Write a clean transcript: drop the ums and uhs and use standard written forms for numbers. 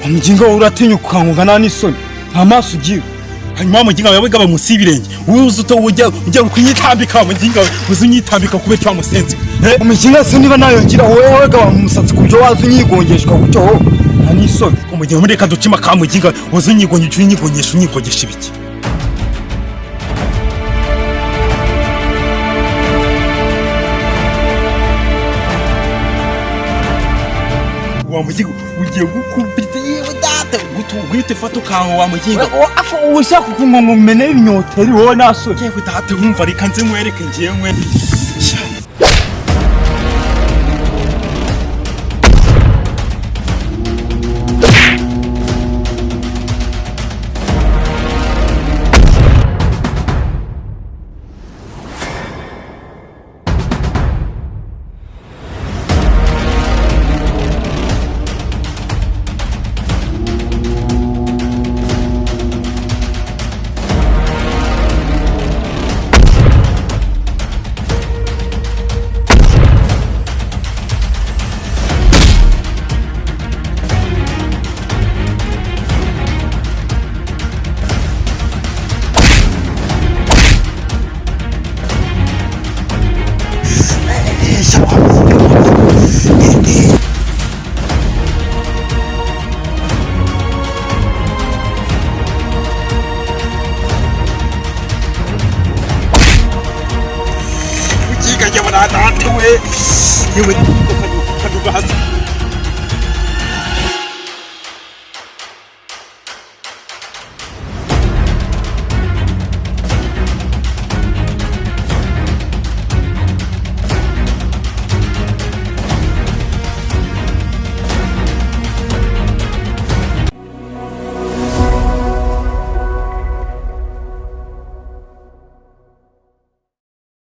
Umuginga wowe uratinyuka ukanguka nta n'isoni, nta maso ugira. Hanyuma muginga wawe gaba munsi y'ibirenge, uzi uto ujya kunyitambika. Muginga we, uzi unyitambika kubera icyo wamusenze? Umuginga se niba nayo ngira, wowe gaba mu musatsi ku buryo waza unyigongeshwa gutyo, wowe nta n'isoni. Umuginga, muri reka ducima ka muginga, uzi unyigongesha, unyigongesha, unyigongesha ibiki? Wa muginga, ugiye gukubita, yewe data, guhita ufata ukanka wa muginga. Uba ushaka ukuntu ngo umene ibinyoteri, wowe nta soni. Yewe data, wumva, reka nze nkwereke ngiye nkwe. Muginga, yewe data we, yewe kaduga hasi.